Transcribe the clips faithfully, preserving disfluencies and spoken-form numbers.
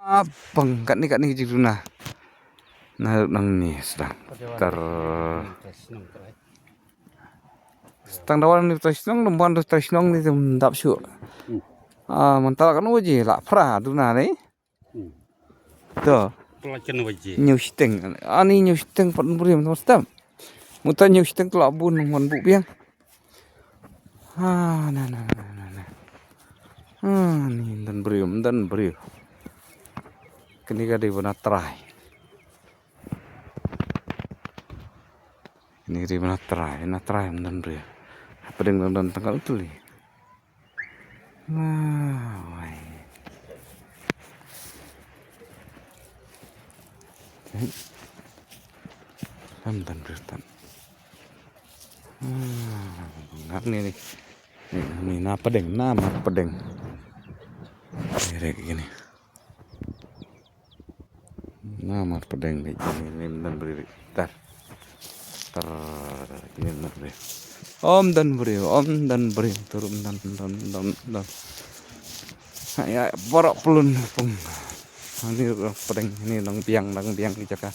Ah, bang, katni, katni ka jingduna. Na, nang ni, sdang. Tar. Sdang da wan ni trai shnong, dang wan trai shnong ni dang dap shuh. Ah, mynta la katno baje, la phra duna ni. To. Pynlait kano baje? Hynñiew shiteng. Ani hynñiew shiteng pat briew mynta step. Mynta hynñiew shiteng to la bun wan buh biang. Ah, na, na, na, na, na. Ah, ni ym don briew, ym don briew. Kane ka dei ba na trai. Kane ka dei ba na trai, na trai ym don briew. Hapdeng don don tang ka utuli. Wai. Ym don briew tam. Ah, ngap ni ni. Ni, ni na pdeng, na mar pdeng. Ni re kini. Na mar pdeng ni, ni, ni ym don briew. Tar. Tar. Ni ym don briew. Ym don briew, ym don briew. Tur ym don, don, don, don. Ha, ïa, baroh plun pung. Hangne ruh dang pdeng, hangne dang biang, dang biang ki jaka.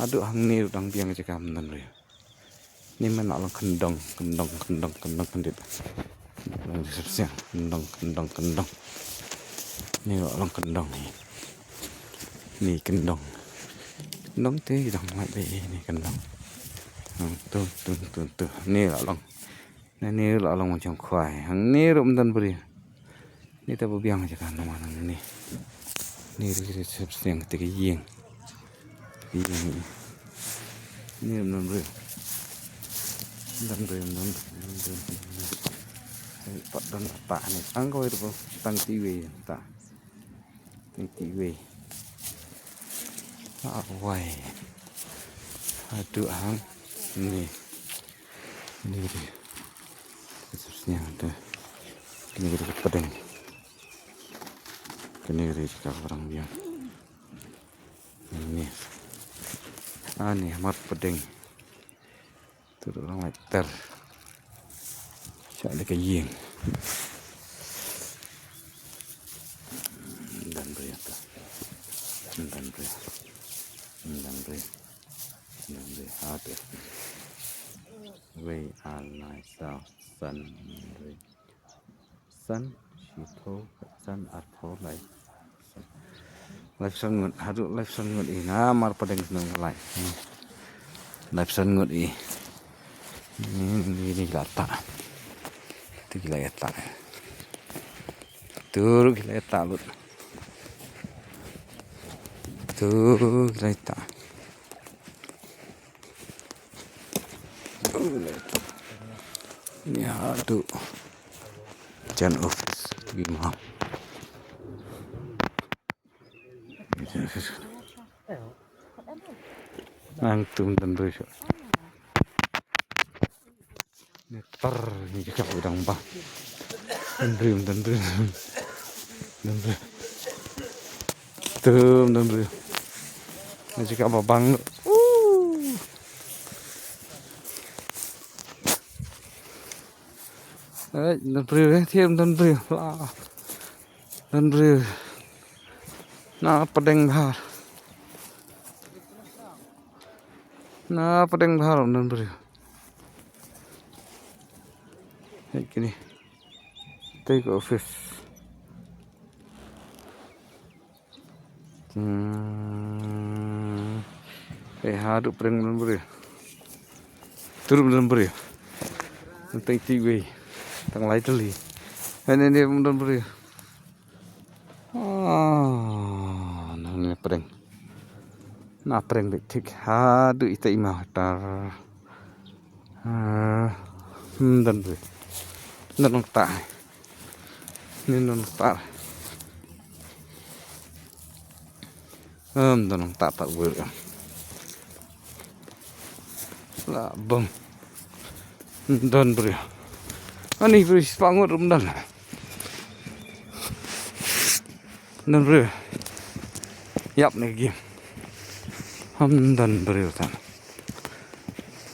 Haduh hangne ruh dang biang ki jaka ym don briew. Ni men la long kyndong, kyndong, kyndong, kyndong kyndit. Long di sep siang, kyndong, kyndong, kyndong. Ni la long kyndong ni. Ni kyndong. Kyndong te dang lait be ni kyndong. Hmm, tu, tu, tu, tu. Ni la long. Ni, ni la long macam khwai. Hang ni ruh ym don briew. Ni ta ba biang jaka namar nang ni. Ni ri ri sep sniang te ka ïing. Ka ïing ni. Ni ym don briew. Ym don briew, ym don briew, ym don briew. Ni pat don ta ni. Tang kawei ruh tang ti wei ta. Tang ti wei. Ah, wai. Haduh hang ni. Ni ri. Ka sep sniang te. Ni ri ka pdeng. Kane ka dei ka kaba dang biang. Ni. Ani mar pdeng. Tu dang lai ter. Sha le ka ïing. Ym don briew tu. Ym don briew. Ym don briew. Ym don briew. Ha tu. Wei, ar, lai, saw, san, briew. San, shiphew, san, arphew, lai. Laiphew san ngut, haduh laiphew san ngut i, namar pdeng snem ka lai. Laiphew san ngut i. Ni, ni, ni la ta. Tu ki la ta. Tu ki la ta lut. Tu ki la ta. Ni haduh jan office. Nang tum dan besok. Ni tar ni jaka udang ba. Ym don briew, ym don briew. Ym don briew. Tum, ym don briew. Ni jaka ba bang. Uh. Eh, ym don briew, eh, thied ym don briew. La. Ym don briew. Na pdeng bha. Na pdeng bha ym don briew. Hei kini. Tei ka office. Hmm. Hei haduh pdeng ym don briew. Tur ym don briew. Tang ti wei. Tang lai tylli. Hei ni ni ym don briew. Ah, nang ni pdeng. Na pdeng beit thik haduh ita i ma tar. Ah, ym don briew. Ym don nongta. Ni ym don nongta. Ym don nongta ta briew. La bang. Ym don briew. Ani briew spah ngut ym don. Ym don briew. Ïap ne game. Ym don briew tan.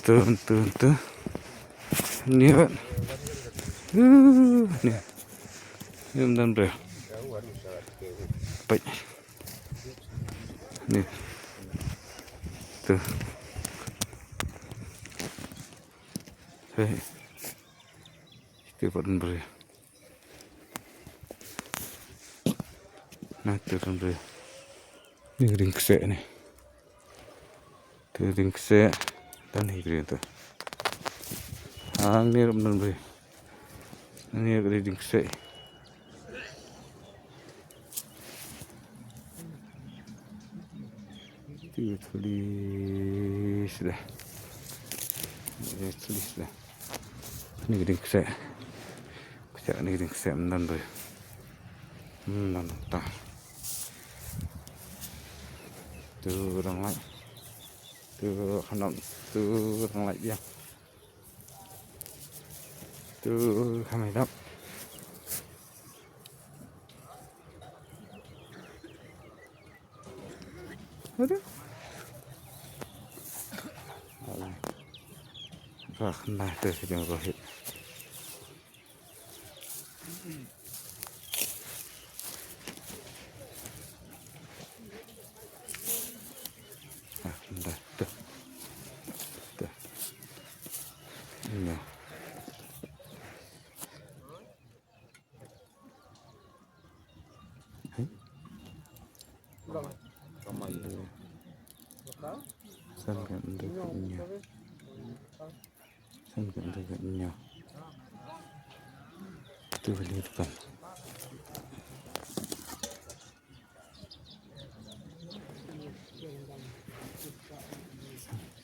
Tu, tu, tu. Ni. Uh, ni. Ni ym don briew. Peit. Ni. Tu. Hei. Tu pat briew. Na tu pat briew. Ni ring kseh ni. Tu ring kseh. Dan hi briew tu. Ang ni ruh don briew. Ni ring kseh. Tu tulis dah. Tulis dah. Ni ring kseh. Kseh ni ring kseh don briew. Hmm, don ta. Tu dang lai. Tu khnam, tu dang lai biang. Tu khamai dap. Aduh. Alah. Rah na tu sedang rohit. Ah, dah, dah. Dah. Dah. Hai. San ka ndo ka nya. San ka ndo ka nya. Tu beli depan.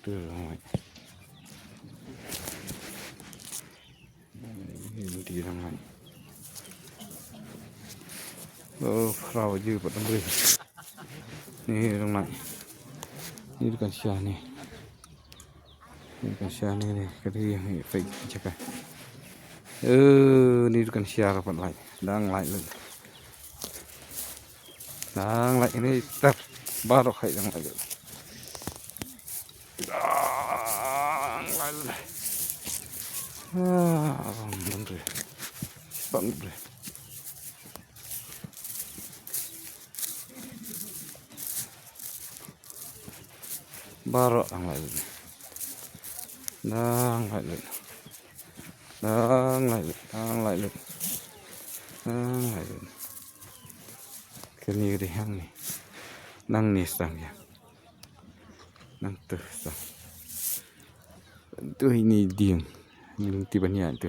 Tu ramai. Ini di ramai. Oh, perahu je buat ambil. Ni ramai. Ni dukan Sha ni. Ni dukan Sha ni ni. Kali yang ni fake cakap. Eh, ni dukan Sha rapat lai. Dang lai lai. Dang lai ini ter baru khai dang lai. Dang lai lai. Ah, abang bener. Bang bener. Baroh dang lai lut. Dang lai lut. Dang lai lut. Dang lai lut. Dang lai lut. Kani ri hang ni. Nang ni stang ya. Nang tu stang. Tu ini ding. Ini ti ban ya tu.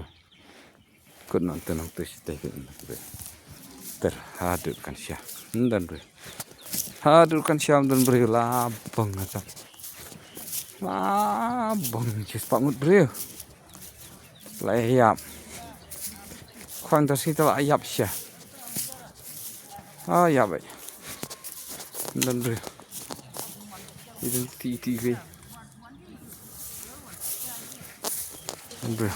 Kut nang tu nang tu sitai kut nang tu. Ter haduh kan sia. Ndan bre. Haduh kan sia ndan bre labang aja. Labang sis pangut bre. Lai yap. Kwan ta si ta la yap sia. Ah yap ai. Ndan bre. Idan ti ti bre. Ndan bre.